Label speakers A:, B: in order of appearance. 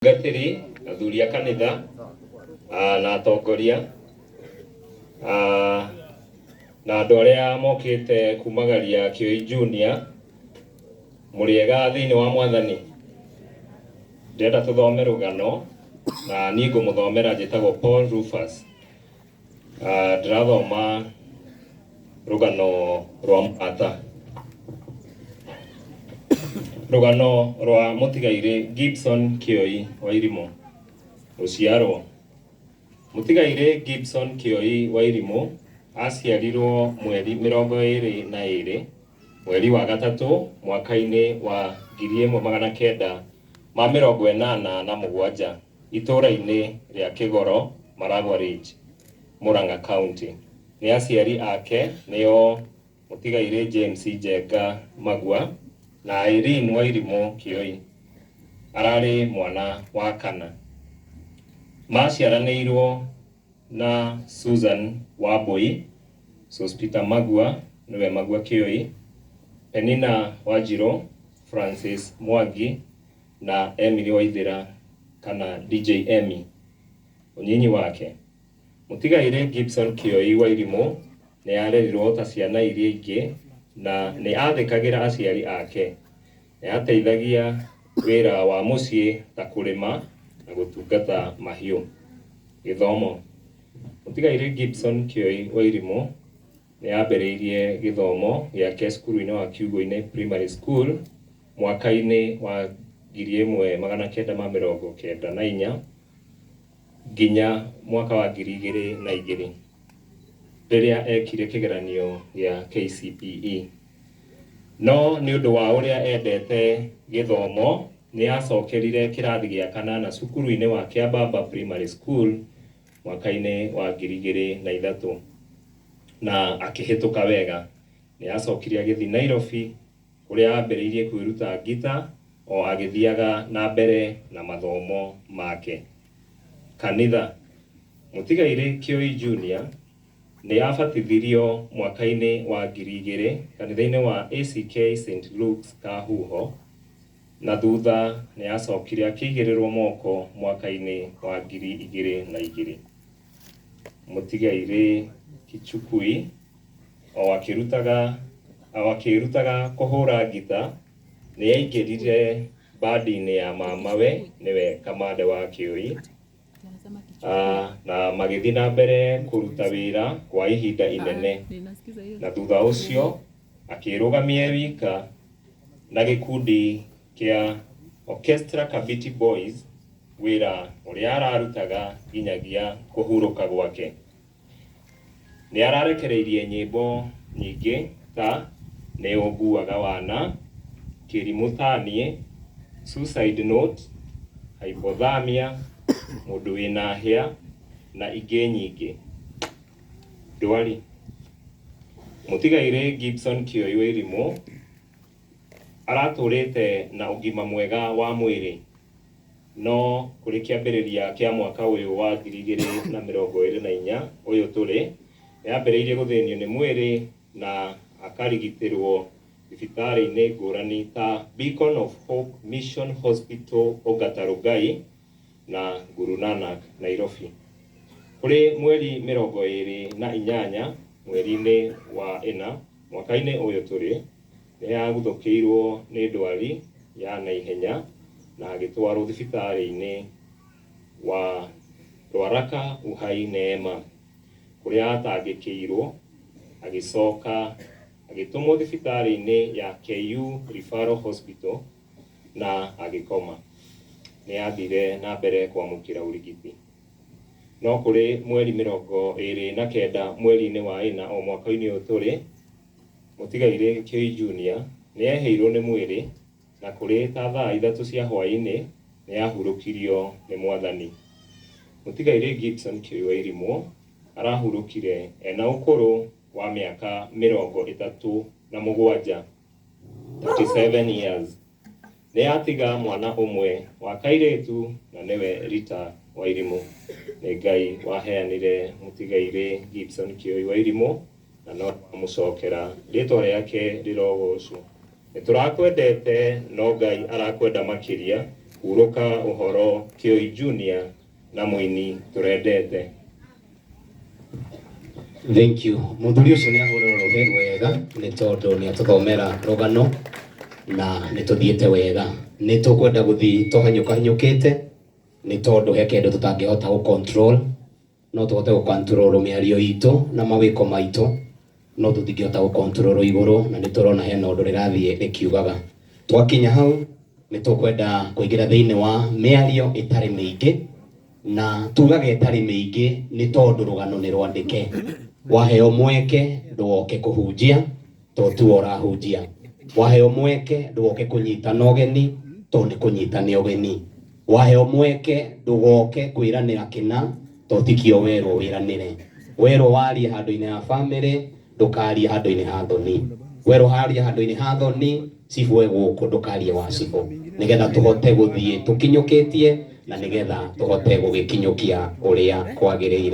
A: Atungatĩri, athuri a kanitha na atongoria na andũ arĩa mokĩte kumagaria Kĩoi Junior, mũrĩega thĩinĩ wa Mwathani. Ndĩrenda tũthome rũgano na niĩ ngũmũthomera njĩtagwo Paul Rufus. Ndĩrathoma rũgano rwa mũrata. Rũgano rwa mũtigairĩ Gibson Kĩoi Wairimũ. Gũciarwo. Mũtigairĩ Gibson Kĩoi Wairimũ aciarirwo mweri 22 mweri wa gatatũ mwaka-inĩ wa 1987 itũũra-inĩ rĩa Kĩgoro, Maragua Ridge, Murang'a County. Nĩ aciari ake nĩo Mũtigairĩ James Njenga Magua na Irene Wairimũ Kĩoi. Ararĩ mwana wa kana. Maciaranĩirwo na Susan Wambui, Sospeter Magua nĩwe Magua Kĩoi, Penina Wanjirũ, Francis Mwangi na Emily Waithĩra kana DJ Emmy. Ũnyinyi wake. Mũtigairĩ Gibson Kĩoi Wairimũ nĩ arerirwo ta ciana iria ingĩ na nĩ athĩkagĩra aciari ake. Nĩ ateithagia wĩra wa mũciĩ ta kũrĩma na gũtungata mahiũ. Gĩthomo. Mũtigairĩ Gibson Kĩoi Wairimũ nĩ ambĩrĩirie gĩthomo gĩake cukuru-inĩ wa Kiugũ-inĩ Primary School mwaka-inĩ wa 1994 nginya mwaka wa 2002 rĩrĩa ekire kĩgeranio gĩa KCPE. No nĩ ũndũ wa ũrĩa endete gĩthomo nĩ acokerire kĩrathi gĩa kanana cukuru-inĩ wa Kĩambamba Primary School mwaka-inĩ wa 2003 na akĩhĩtũka wega. Nĩ acokire agĩthiĩ Nairobi kũrĩa ambĩrĩirie kwĩruta ngita o agĩthiaga na mbere na mathomo make. Kanitha. Mũtigairĩ Kĩoi Junior nĩ abatithirio mwaka-inĩ wa 2000 kanitha-inĩ wa ACK St Luke's Kahuho na thutha nĩ acokire akĩigĩrĩrwo moko mwaka-inĩ wa 2002. Mũtigairĩ Kichukui o akĩrutaga o akĩĩrutaga kũhũra ngita nĩ aingĩrire bandi-inĩ ya mamawe nĩwe Kamande wa Kĩoi na magĩthiĩ na mbere kũruta wĩra kwa ihinda inene na thutha ũcio akĩrũgamia e wika na gĩkundi kĩa Orchestra Kabiti Boys wĩra ũrĩa ararutaga nginyagia kũhurũka gwake. Nĩ ararekereirie nyĩmbo nyingĩ ta Nĩ Ũnguaga Wana, Kĩrimũ Ta Niĩ, Suicide Note, Hypothermia, Mũndũ Wĩna Hĩa na ingĩ nyingĩ. Ndwari. Mũtigairĩ Gibson Kĩoi Wairimu aratũrĩte na ũgima mwega wa mwĩrĩ no kũrĩ kĩambĩrĩria kĩa mwaka ũyũ wa 2024 ũyũ tũrĩ, nĩ ambĩrĩirie gũthĩnio nĩ mwĩrĩ na akarigitĩrwo thibitarĩ-inĩ ngũrani ta Beacon of Hope Mission Hospital Ongata Rongai na Guru Nanak Nairobi. Kũrĩ mweri 28 mweri-inĩ wa ĩna mwaka-inĩ ũyũ tũrĩ, nĩ aguthũkĩirwo nĩ ndwari ya naihenya na agĩtwarwo thibitarĩ-inĩ wa Ruaraka Uhai Neema kũrĩa atangĩkĩirwo agĩcoka agĩtũmwo thibitarĩ-inĩ ya KU Referral Hospital na agĩkoma. Nĩ athire na mbere kwamũkĩra ũrigiti. No kũrĩ mweri 29 mweri-inĩ wa ĩna o mwaka-inĩ ũyũ tũrĩ, Mũtigairĩ Kĩoi Junior nĩ ehĩirwo nĩ mwĩrĩ na kũrĩ ta thaa 3 cia hwaĩ-inĩ nĩ ahurũkirio nĩ Mwathani. Mũtigairĩ Gibson Kĩoi Wairimũ arahurũkire ena ũkũrũ wa mĩaka 37, 37 years. Nĩ atiga mwana ũmwe wa kairĩtu na nĩwe Rita Wairimũ. Nĩ Ngai waheanire mũtigairĩ Gibson Kĩoi Wairimũ na no amũcokera. Rĩtwa rĩake rĩrogocwo. Nĩ tũrakwendete no Ngai arakwenda makĩria. Hurũka ũhoro Kĩoi Junior na mũini tũrendete.
B: Thank you. Mũthuri ũcio nĩ ahũrĩrwo rũhĩ wega nĩ tondũ nĩ atũthomera rũgano na nĩ tũthiĩte wega. Nĩ tũkwenda gũthiĩ tũhanyũkahanyũkĩte nĩ tondũ he kĩndũ tũtangĩhota gũ control, no tũhote gũ control mĩario itũ na mawĩko maitũ, no tũtingĩhota gũ control igũrũ, na nĩ tũrona hena ũndũ rĩrathiĩ rĩkiugaga. Twakinya hau nĩ tũkwenda kũingĩra thĩinĩ wa mĩario ĩtarĩ mĩingĩ, na tugaga ĩtarĩ mĩingĩ nĩ tondũ rũgano nĩ rwandĩke. Waheo mweke ndũgoke kũhunjia to tuo ũrahunjia, waheo mweke ndũgoke kũnyitana ũgeni to nĩ kũnyitana ũgeni, waheo mweke ndũgoke kwĩranĩra kĩna to tikio werwo wĩranĩre, werwo warie handũ-inĩ ha bamĩrĩ ndũkarie handũ-inĩ ha thoni, werwo harie handũ-inĩ ha thoni cibũ e gũkũ ndũkarie wa cibũ, nĩgetha tũhote gũthiĩ tũkinyũkĩtie na nĩgetha tũhote gũgĩkinyũkia ũrĩa kwagĩrĩire.